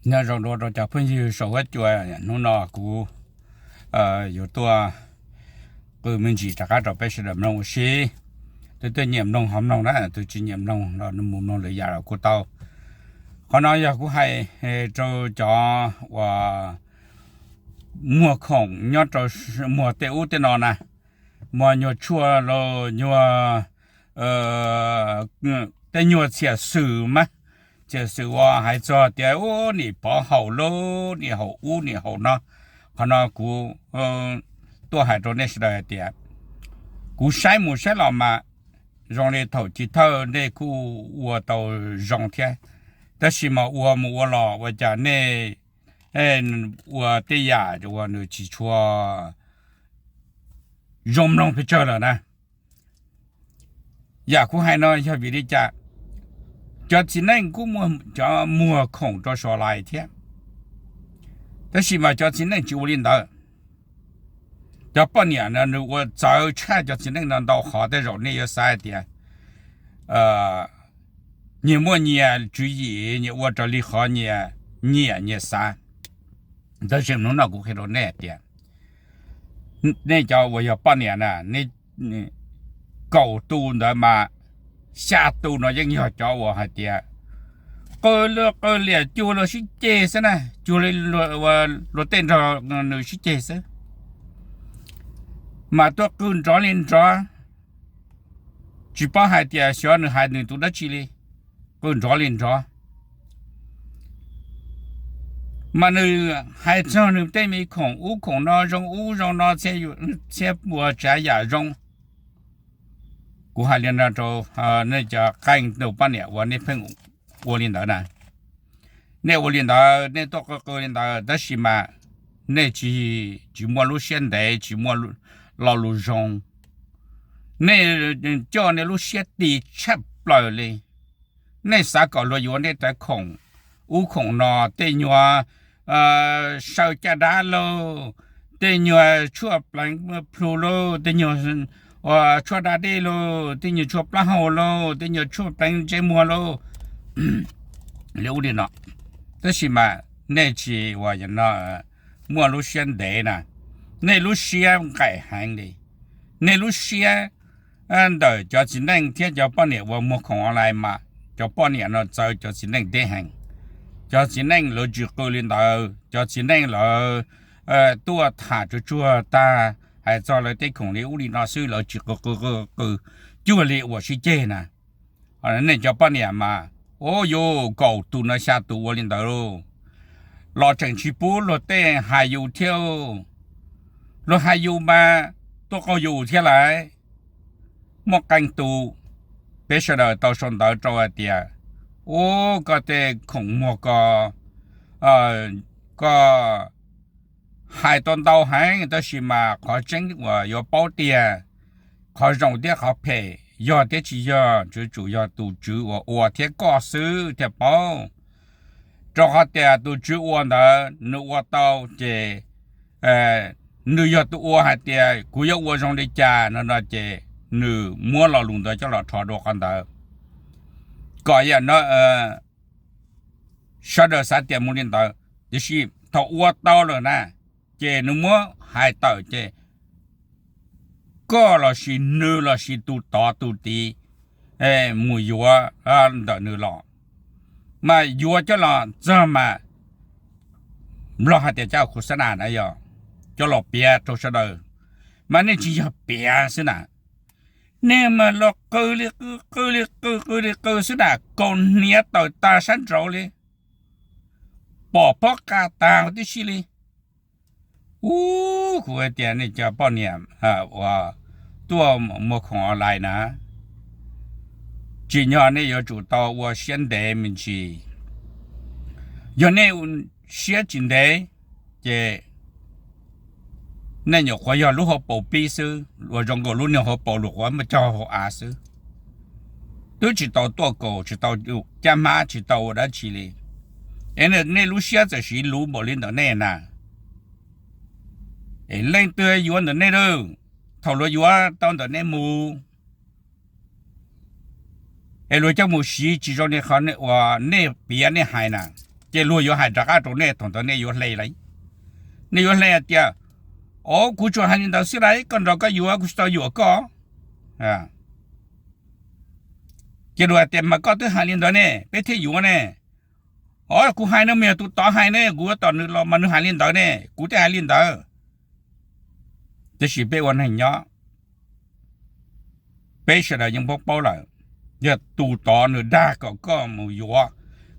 Nyob zoo dua rau cov phooj ywg saum huab cua, hnub no kuv yuav tuaj qw me ntsis rov qab rau peb sawv daws mloog ua si. Twb twb nyiam mloog ho mloog na, twb tsis nyiam mloog los mus mloog lwm yam los kuj tau. Qhov no yog kuv hais rau cov uas muag khoom nyob rau muag tej ub tej no na, muag nyuag tshuaj los nyuag tej nyuag txhiam xwm mas, txhiam xwm uas hais txog tias ub nim pov haum lub nim haum ub nim haum no. Qhov no kuv tuaj hais rau nej sawv daws hais tias kuv saib mus saib los mas zoo li thaum chiv thawj nej kuj ua tau zoo thiab, tab sis mas ua mus ua los ua cas nej ua tej yam uas nws tsis tshua zoo mloog pes tsawg lawm na. Yam kuv hais no yog vim li cas? Cov txiv neej kuj muaj cov muag khoom rau sawv daws thiab, tab sis mas cov txiv neej tsis ua li ntawd. Cov poj niam no nws ua txawv tshaj cov txiv neej no ntau qhov. Tej zaum nej yuav xav hais tias nyias muaj nyias tswv yim, nyias ua raws li qhov nyias nyiam nyias xav. Tab sis hnub no kuv qhia rau nej hais tias nej cov uas yog poj niam na, nej kaum tus ntawd mas xya tus no yeej yog cov uas hais tias qw luag qw liam cuag luag sib ceg xwb na, cuag li luag tej nrog nws sib ceg xwb. Mas tuaj qw nrov li nrov, tsis paub hais tias xyov nws hais nws tus dab tsi li, qw nrov li nrov. Mas nws hais txog nws tej me khoom ub khoom no, zoo ub zoo no, txhiab puas tsav yam zoo. Kuv hais li no rau nej cov qee tus poj niam uas nej pheej ua li ntawd na. Nej ua li ntawd, nej tuaj qw qw li ntawd, tab sis mas nej tsis, tsis muaj lub siab ntev, tsis muaj lo lus zoo. Nej coj nej lub siab ti tshaj plaws li. Nej xav kom luag yuav nej tej khoom ub khoom no, tej nyuag saw caj dab lauj, tej nyuag tshuaj pleev plhu lauj, tej nyuag tshuaj da dej lauj, tej nyuag tshuaj plaub hau lauj, tej nyuag tshuaj pleev ntsej muag lauj, li ub li no. Tab sis mas nej tsis ua no, muaj lub siab ntev na, nej lub siab nqaim heev li. Nej lub siab ntawm cov txiv neej thiab cov poj niam uas muag khoom online mas cov poj niam no txawv cov txiv neej deb heev. Cov txiv neej lawv tsis qw li ntawd, cov txiv neej lawv tuaj tham tsuag tsuag tag, hais txog lawv tej khoom li ub li no xwb, lawv tsis qw qw qw qw cuag li uas sib ceg na. Nej cov poj niam mas, ub, yuav kaum tus no xya tus ua li ntawd lauj, los tseem tsis pub luag tej hais yus thiab. Luag hais yus mas tuaj qaug yus thiab lauj. Muaj qee tus, peb sawv daws tau sau ntawv rau hais tias, ub, koj tej khoom muag ko, koj hais tau ntau heev, tab sis mas qhov tseeb uas yuav paub tiag, qhov zoo thiab qhov phem, yog thiab tsis yog, yuav tsum yog tus tswv uas ua thiab koj xwb thiaj paub. Rau qhov tias tus tswv ua ntawd nws ua tau ces nws yog tus ua hais tias kuv yuav ua zoo li cas no no ces nws muab lo lus ntawd coj los rho dua qhov ntawd, kom yam no sawv daws xav tias mus li ntawd. Tiam sis thaum ua tau lawm na, ces nws muab hais tawm ces koj lossis nws lossis tus tod tus tid mus yuav ntawm nws los, mas yuav coj los txog mas Nplog hais tias cov khos xab nas na yog coj los piav rau sawv daws, mas nej tsis yog piav xwb na, nej mas los qw li qw, qw li qw, qw li qw xwb na, kaus hniav tawm tas sab nraud li, pom pob qa tas huv tib si li. Ub, kuv hais tias nej cov poj niam uas tuaj muag khoom online na, tsim nyog nej yuav tsum tau ua siab ntev me ntsis. Yog nej siab tsis ntev, ces nej nyuam qhuav yog lub hauv paus pib xwb, uas zoo nkaus lub niag hauv paus luas quav muaj cog hauv av xwb. Twb tsis tau tuaj kaus, tsis tau cab hmab, tsis tau ua dab tsi li. Es nej lub siab txawm siv luv npaum li ntawm nej na, es leej twg yuav ntawm nej lawm? Thaum luag yuav tau ntawm nej mus, es luag coj mus siv tsis zoo li qhov uas nej piav nej hais na. Ces luag yuav hais rov qab rau nej, thaum ntawd nej yuav hle lawm. Nej yuav hle hais tias, o, kuv tsuas hais li ntawd xwb las, koj nrog koj yuav, kuv tsis tau yuam koj. Ces luag hais tias, mas koj twb hais li ntawd ne, peb thiaj yuav ne. O, kuv hais no mas yog tus tod hais ne, kuv yuav tom nws los mas nws hais li ntawd ne, kuv thiaj hais li ntawd. Tiam sis peb ua neeg nyob, peb sawv daws yeej paub paub lawm, yog tus tod nws dag kom koj mus yuav,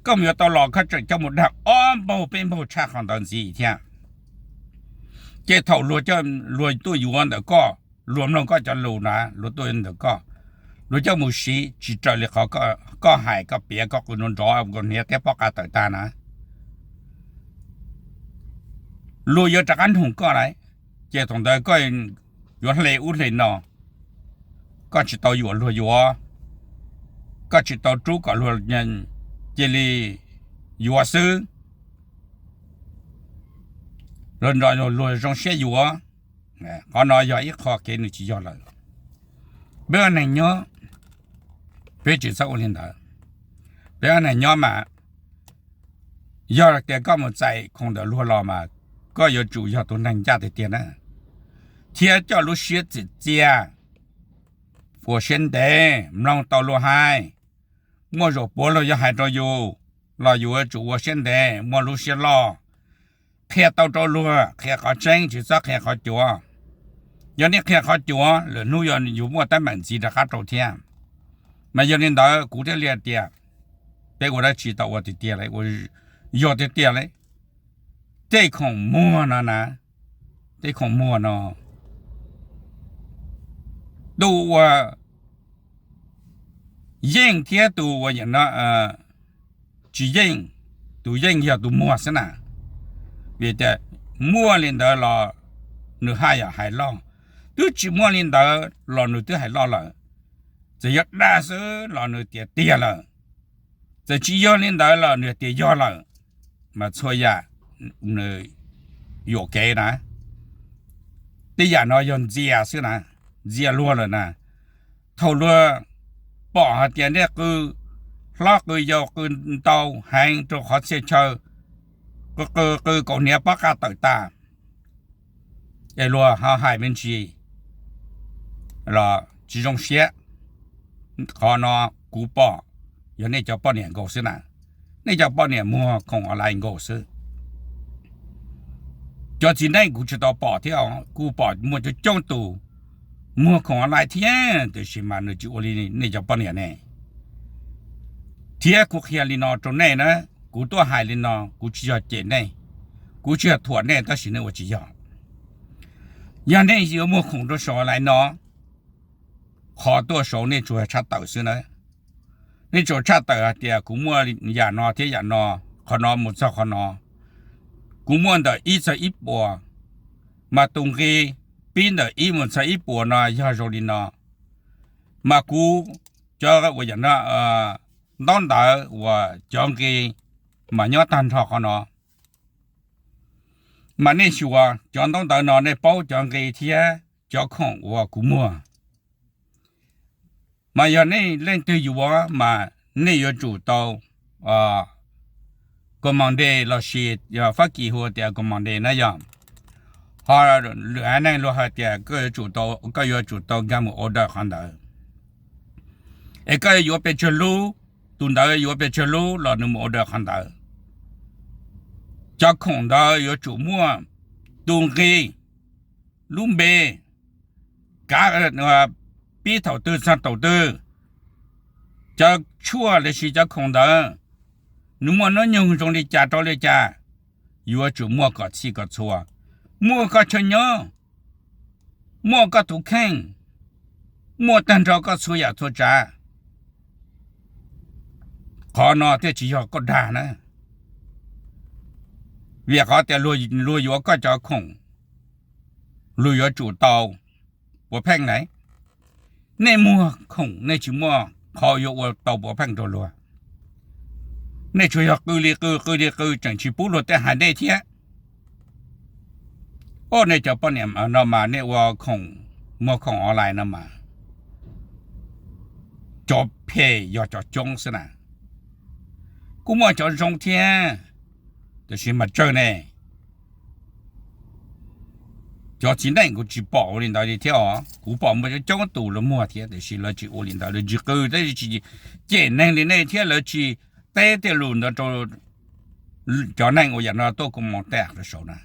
koj mus yuav tau los koj tseem coj mus dag ob npaug peb npaug tshaj qhov ntawd ntxiv thiab. Ces thaum luag tuaj yuav ntawm koj, luag mloog koj cov lus na, luag tuaj ntawm koj, luag coj mus siv tsis raws li qhov koj hais, koj piav koj qw nrov nrov, koj hniav thiab pob qa tawm tag na, luag yuav rov qab nug koj lawm. Ces thaum ntawd koj yuav hle ub hle no, koj tsis tau yuam luag yuav, koj tsis tau rub kom luag cia li yuav xwb, luag nrog luag zoo siab yuav. Qhov no yog ib qho kev nws tsis yog lawm. Peb ua neeg nyob, peb tsis txhob ua li ntawd. Peb ua neeg nyob mas, yog tias koj mus txais khoom ntawm luag los mas, koj yuav tsum yog tus neeg ncaj tiag tiag na, thiab coj lub siab txim txiaj, ua siab ntev mloog tau luag hais. Muaj zaum puav luag yuav hais rau yus los yus yuav tsum ua siab ntev, muaj lub siab loj, qhia tau rau luag, qhia qhov tseeb tsis txhob qhia qhov cuav. Yog nej qhia qhov cuav, lwm hnub yog yus muaj teeb meem ntxiv rov qab rau thiab. Mas yog li ntawd kuv thiaj li hais tias, peb ua dab tsi tau ua tiag tiag li, ua yog tiag tiag li. Tej khoom muag no na, tej khoom muag no, tus uas yeej thiab tus uas tsis yeej, tus yeej yog tus muag xwb na. Vim tias muaj li ntawd los nws haj yam hais loj, twb tsis muaj li ntawd los nws twb hais loj lawm. Txawm yog dag xwb los nws tias tiag lawm, txawm tsis yog li ntawd los nws tias yog lawm. Mas txhua yam nws yuam kev na, tej yam no yog ntxias xwb na, ntxias luag lawm na. Thaum luag pom hais tias nej qw hlob qw yau qw ntau heev rau qhov txhia chaw, qw qw kaus hniav pob qa tawm tas, es luag ho hais me ntsis los tsis zoo siab. Qhov no kuv pom yog nej cov poj niam nkaus xwb na, nej cov poj niam muag khoom online nkaus xwb. Cov txiv neej kuv tsis tau pom thiab, kuv pom muaj coob coob tus muag khoom online thiab, tiam sis mas nws tsis ua li nej cov poj niam ne. Thiab kuv qhia li no rau nej na, kuv tuaj hais li no kuv tsis yog cem nej, kuv tsis yog thuam nej, tab sis nej ua tsis yog. Yog nej yuav muag khoom rau saum online no, qhov tuaj saud nej tsuas tshaj tawm xwb na. Nej tsuas tshaj tawm hais tias kuv muaj yam no thiab yam no, qhov no mus txog qhov no, kuv muaj ntawm ib txog ib puas, mas tus nqi pib ntawm ib mus txog ib puas no yog zoo li no, mas kuv cov uas yam no, ntaub ntawv uas cov nqi mas nyob tag nrho qhov no. Mas nej xyuas cov ntaub ntawv no nej paub cov nqi thiab cov khoom uas kuv muag. Mas yog nej leej twg yuav mas nej yuav tsum tau commande lossis yog Fab Kis hu tias commande na yog. Ho lwm haiv neeg luag hais tias koj yuav tsum tau nkag mus order qhov ntawd, es koj yuav pes tsawg lub, tus ntawd yuav pes tsawg lub los nws mus order qhov ntawd. Cov khoom ntawd yuav tsum muaj tus nqi, lub npe, kav pib thaum twg txog thaum twg, cov tshuaj lossis cov khoom ntawd nws muaj hnub nyoog zoo li cas rau li cas, yuav tsum muaj kom txhij kom txhua, muaj koj chaw nyob, muaj koj tus kheej, muaj tag nrho koj txhua yam txhua tsav. Qhov no thiaj tsis yog koj dag na, vim qhov tias luag yuav koj cov khoom, luag yuav tsum tau puav pheej lawm. Nej muag khoom nej tsis muaj qhov yuav ua tau puav pheej rau luag. Nej tsuas yog qw li qw qw li qw tseem tsis pub luag tej hais nej thiab. Ua nej cov poj niam no mas nej ua khoom, muag khoom online no mas cov phem yog cov coob xwb na. Kuj muaj cov zoo thiab, Tab sis mas tsawg ne, cov txiv neej kuv tsis pom ua li ntawd li thiab os. Kuv pom muaj coob coob tus lawv muag thiab, tiam sis lawv tsis ua li ntawd, lawv tsis qw thiab tsis cem neeg li nej thiab lawv tsis teb tej lus ntawd rau cov neeg uas yam no tuaj kuv mus tej saum na.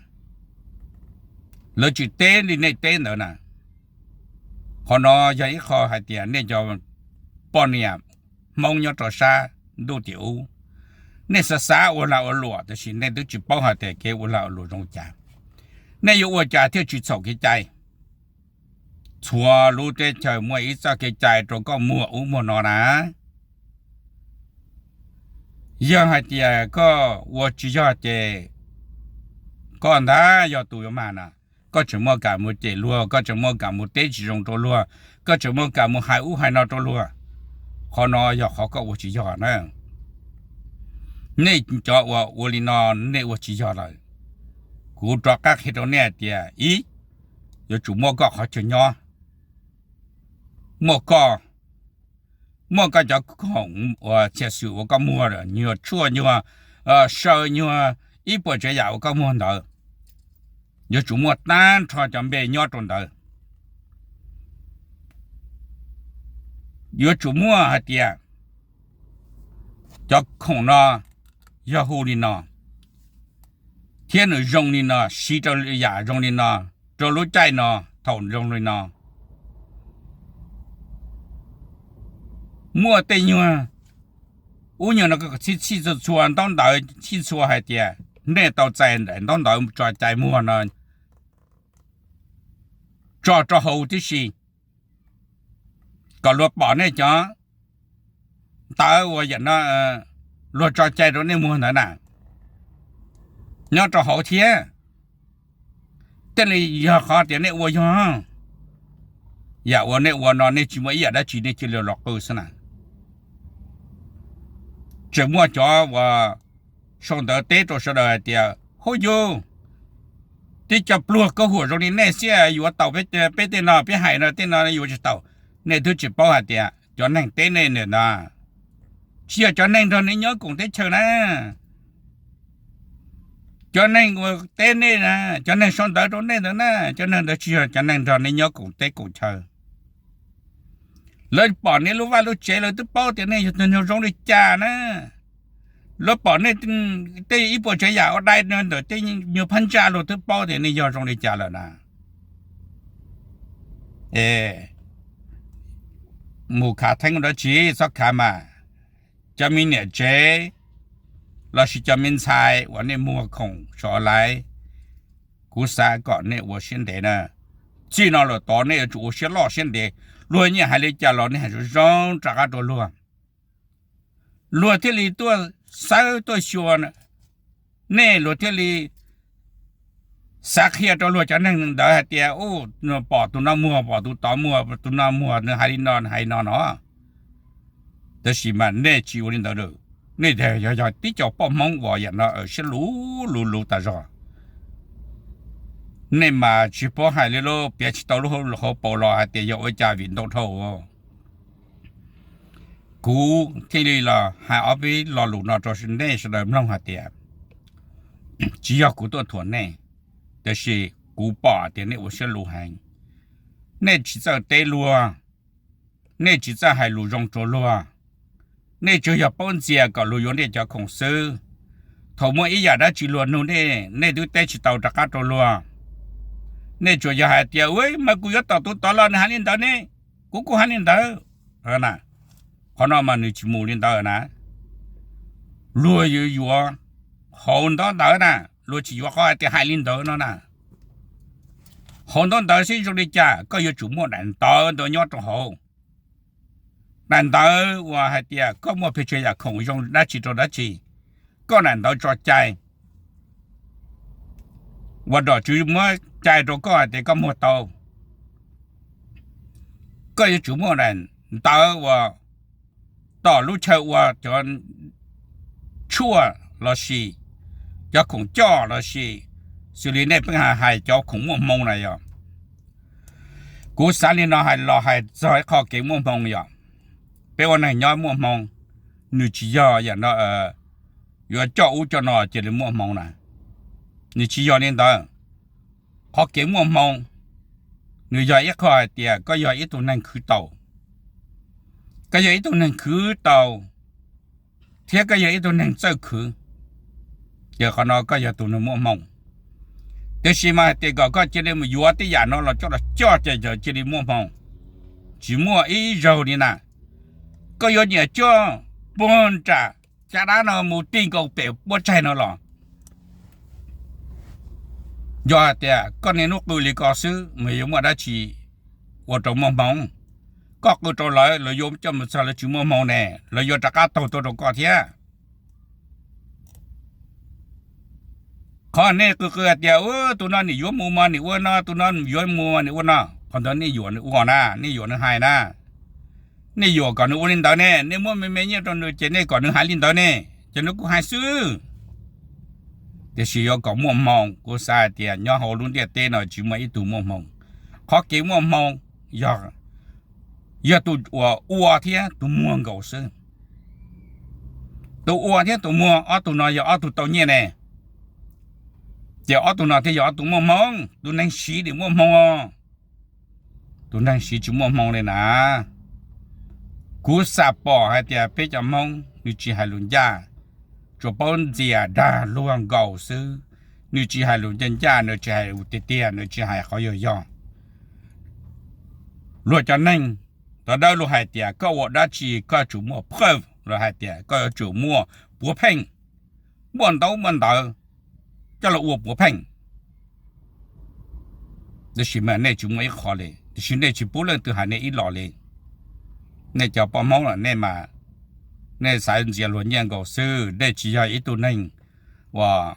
Lawv tsis teb li nej teb ntawd na. Qhov no yog ib qho hais tias nej cov poj niam Hmoob nyob rau sab ntuj tim ub, nej xav xav ua lag ua luam, tab sis nej twb tsis paub hais tias kev ua lag ua luam zoo cas. Nej yuav ua cas thiaj tsis txhaum kev cai? Txhua lub teb chaws muaj ib txoj kev cai rau koj muag ub muag no na. Yog hais tias koj ua tsis yog ces koj ntag yog tus yuav mag na. Koj tseem muaj kam mus cem luag, koj tseem muaj kam mus teb tsis zoo rau luag, koj tseem muaj kam mus hais ub hais no rau luag. Qhov no yog qhov koj ua tsis yog na. Nej cov uas ua li no nej ua tsis yog lawm. Kuv rov qab qhia rau nej hais tias ib, yuav tsum muaj koj qhov chaw nyob, muaj koj, muaj koj cov khoom uas txhiam xwm uas koj muag, nyuag tshuaj nyuag saw nyuag ib puas tsav yam uas koj muag ntawd, yuav tsum muaj tag nrho cov npe nyob rau ntawd. Yuav tsum muaj hais tias cov khoom no yog hu li no, thiab nws zoo li no, siv rau yam zoo li no, rau lub caij no, thaum zoo li no. Muaj tej nyuag ub nyuag no txhij txhij txhua txhua ntaub ntawv txhij txhua hais tias nej tau txais ntaub ntawv tso cai muag no tso rau hauv tib si, kom luag pom nej cov ntawv uas yam no luag tso cai rau nej muag ntawd na, nyob rau hauv thiab. Tej li yog qhov tias nej ua yog, yam uas nej ua no nej tsis muaj ib yam dab tsi nej cia li los qw xwb na. Tseem muaj cov uas sau ntawv teb rau sawv daws hais tias, huj yus, tib co pluag kab huam zoo li nej xwb yuav tau peb tej no, peb hais no tej no yuav tsis tau. Nej twb tsis paub hais tias cov neeg teb nej ntawd tsis yog cov neeg nrog nej nyob koom teb chaws na. Cov neeg uas teb nej na, cov neeg sau ntawv rau nej ntawd na, cov neeg ntawd tsis yog cov neeg nrog nej nyob koom teb koom chaw. Lawv pom nej lub vaj lub tsev lawv twb paub tias nej yog tus neeg zoo li cas na. Lawv pom nej tej ib puas tsav yam ua dai ntawm tej nyuag phab ntsa luag twb paub tias nej yog zoo li cas lawm na. Mus khav theeb dab tsi txhob khav mas. Cov me niam tsev lossis cov me ntxhais uas nej muag khoom sav laiv, kuv xav kom nej ua siab ntev na. Txij no lawm tod nej yuav tsum ua siab loj siab ntev. Luag nyiam hais li cas los nej hais zoo zoo rov qab rau luag. Luag thiaj li tuaj xawb tuaj xyuas nej, luag thiaj li xav qhia rau luag cov neeg ntawd hais tias, u, pom tus no muag, pom tus tod muag, tus no muag, nws hais li no, nws hais li no no. Tab sis mas nej tsis ua li ntawd lawm. Nej yog tib co poj Hmoob uas yam no siab luv luv luv tas zog. Nej mas tsis paub hais li lub piav tsis tau lub hauv paus los hais tias yog ua cas vim ntau dhau. Kuv thiaj li los hais ob peb lo lus no rau nej sawv daws mloog hais tias, tsis yog kuv tuaj thuam nej, tab sis kuv pom tias nej ua siab luv heev. Nej tsis txawj teb luag, nej tsis txawj hais lus zoo rau luag, nej tsuas yog paub ntxias kom luag yuav nej cov khoom xwb. Thaum muaj ib yam dab tsi luag nug nej, nej twb teb tsis tau rov qab rau luag. Nej tsuas yog hais tias, u, mas kuv yuav tom tus tod los nws hais li ntawd ne, kuv kuj hais li ntawd. Qhov no mas nws tsis mus li ntawd na. Luag yuav yuav hauv ntaub ntawv na, luag tsis yuav qhov hais tias hais li ntawd no na. Hauv ntaub ntawv xwb zoo li cas koj yuav tsum muaj daim ntawv ntawd nyob rau hauv. Daim ntawv uas hais tias koj muaj pes tsawg yam khoom zoo dab tsi rau dab tsi, koj daim ntawv tso cai. Uas nom tswv muab cai rau koj hais tias koj muag tau, koj yuav tsum muaj daim ntawv uas tom lub chaw ua cov tshuaj lossis cov khoom coj lossis, xws li nej pheej hais cov khoom muaj hmoo na yog. Kuv xav li no hais los hais txog ib qho kev muaj hmoo yog, peb ua neeg nyob muaj hmoo, nws tsis yog yam no yuav coj ub coj no cia li muaj hmoo na. Nws tsis yog li ntawd. Qhov kev muaj hmoo, nws yog ib qho hais tias koj yog ib tug neeg khwv tau, koj yog ib tug neeg khwv tau, thiab koj yog ib tug neeg txawj khwv, ces qhov no koj yog tus neeg muaj hmoo. Tiam sis mas hais tias kom koj cia li mus yuav tej yam no los coj los coj ces cia li muaj hmoo, tsis muaj ib zaug li na. Koj yuav nyiam coj puag nram caj dab no mus ti nkaus pem puab tsaig no los, yog hais tias koj niaj hnub qw li ko xwb mas yuav muaj dab tsi ua rau muaj hmoo? Koj qw rau lawv, lawv yuav coj mus txog lawv tsis muaj hmoo ne, lawv yuav rov qab taug tuaj rau koj thiab. Qhov nej qw qw hais tias tus no nim yuav mus mas nim ua no, tus no yuav mus mas nim ua no, qhov ntawd nej yuam nws ua na, nej yuam nws hais na. Nej yuam kom nws ua li ntawd ne, nej muab me me nyiaj rau nws ces nej kom nws hais li ntawd ne, ces nws kuj hais xwb. Tiam sis yuav kom muaj hmoo, kuv xav hais tias nyob hauv lub ntiaj teb no tsis muaj ib tug muaj hmoo. Qhov kev muaj hmoo yog, yog tus uas ua thiab tus muag nkaus xwb. Tus ua thiab tus muag ob tug no yog ob tug tau nyiaj ne, ces ob tug no thiaj yog ob tug muaj hmoo. Tus neeg siv nim muaj hmoo, tus neeg siv tsis muaj hmoo li na. Kuv xam pom hais tias peb cov Hmoob nws tsis hais lus ncaj, tsuas paub ntxias dag luag nkaus xwb. Nws tsis hais lus ncaj ncaj, nws tsis hais lus tiag tiag, nws tsis hais qhov yog yog. Luag cov neeg, tau dawb luag hais tias koj ua dab tsi koj tsum muaj proof, los hais tias koj yuav tsum muaj puav pheej, muaj ntaub muaj ntawv coj los ua puav pheej. Tiam sis mas nej tsis muaj ib qho li, tiam sis nej tsis pub leej twg hais nej ib los li. Nej cov poj Hmoob los nej mas, nej xav ntxias luag nyiaj nkaus xwb, nej tsis yog ib tug neeg uas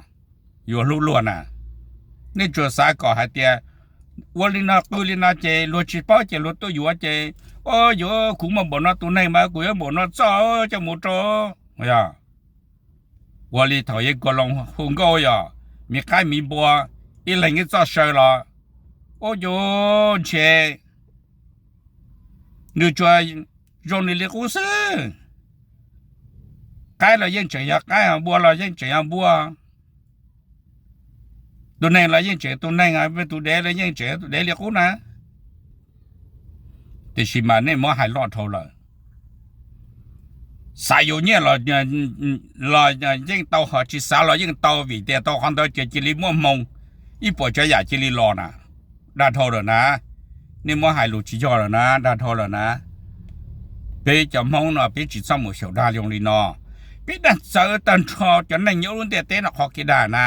yuav hlub luag na. Nej tsuas xav kom hais tias ua li no qw li no ces luag tsis paub ces luag tuaj yuav ces, o, yuav kuv muaj npaum no tus neeg mas kuv yuav npaum no txoj coj mus rau, ua li thaum yeej kuas loo hu nkauj yog, me qaib me npua, ib leeg ib txoj saw los, ua cas ntshe nws tsuas zoo nws li qub xwb. Qaib los yeej tseem yog qaib, npua los yeej tseem yog npua, tus neeg los yeej tseem tus neeg, tus dev los yeej tseem tus dev li qub na. Tiam sis mas nej muab hais loj dhau lawm. Xav yuav nyiaj los yeej tau, ho tsis xav los yeej tau, vim tias tau qhov ntawd ces cia li muaj hmoo, ib puas tsav yam cia li los na. Dag dhau lawm na. Nej muab hais lus tsis yog lawm na, dag dhau lawm na. Peb cov Hmoob no peb tsis txhob mus xyaum dag zoo li no. Peb dag txawv tag nrho cov neeg nyob lub ntiaj teb no qhov kev dag na.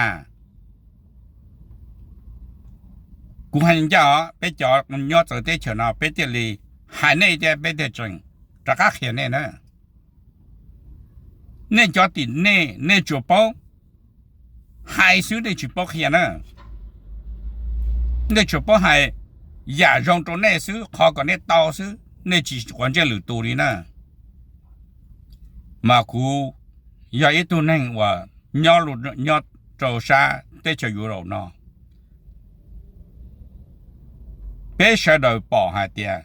Kuv hais ncaj os, peb cov nyob txawv teb chaws no peb thiaj li hais nej thiab peb thiaj tseem rov qab qhia nej na. Nej cov tim nej, nej tsuas paub hais xwb, nej tsis paub qhia na. Nej tsuas paub hais yam zoo rau nej xwb, qhov kom nej tau xwb, nej tsis quav ntsej lwm tus li na. Mas kuv yog ib tug neeg uas nyob, nyob rau sab teb chaws Europe no, peb sawv daws pom hais tias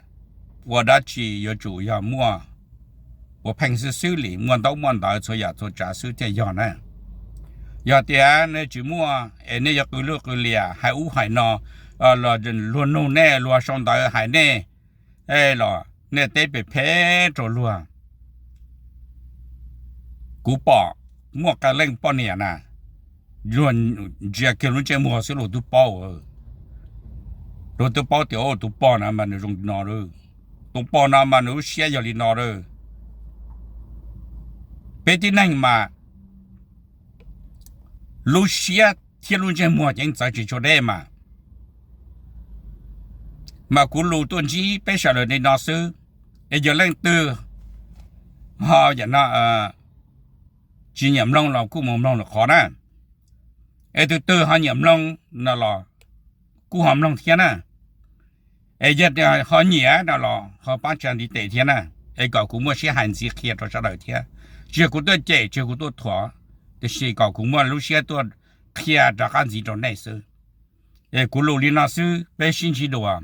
ua dab tsi yuav tsum yog muaj puav pheej xwb xwb li, muaj ntaub muaj ntawv txhua yam txhua tsav xwb thiaj yog na. Yog tias nej tsis muaj es nej yuav qw lwj qw liam hais ub hais no, luag nug nej, luag sau ntawv hais nej los nej teb pem phem rau luag. Kuv pom muaj qee leej poj niam na, luag ntsia kiag lub ntsej muag xwb luag twb paub. Luag twb paub tias tus poj no mas nws zoo li no, tus poj no mas nws lub siab yog li no. Peb tib neeg mas lub siab thiab lub ntsej muag ceev txawv tsis tshua deb mas. Mas kuv lus tuaj ntsib peb sawv daws li no xwb, es yog leej twg ho yam no tsis nyiam mloog los kuj mus mloog lwm qhov na, es tus twg ho nyiam mloog no los kuj ho mloog thiab na, es yog ho nyiam no los ho pab tsa ntiv tes thiab na, es kom kuv muaj siab hais ntxiv qhia rau sawv daws thiab. Tsis yog kuv tuaj cem, tsis yog kuv tuaj thuam, tiam sis kom kuv muaj lub siab tuaj qhia rov qab ntxiv rau nej xwb. Es kuv lus li no xwb, peb sib ntsib dua.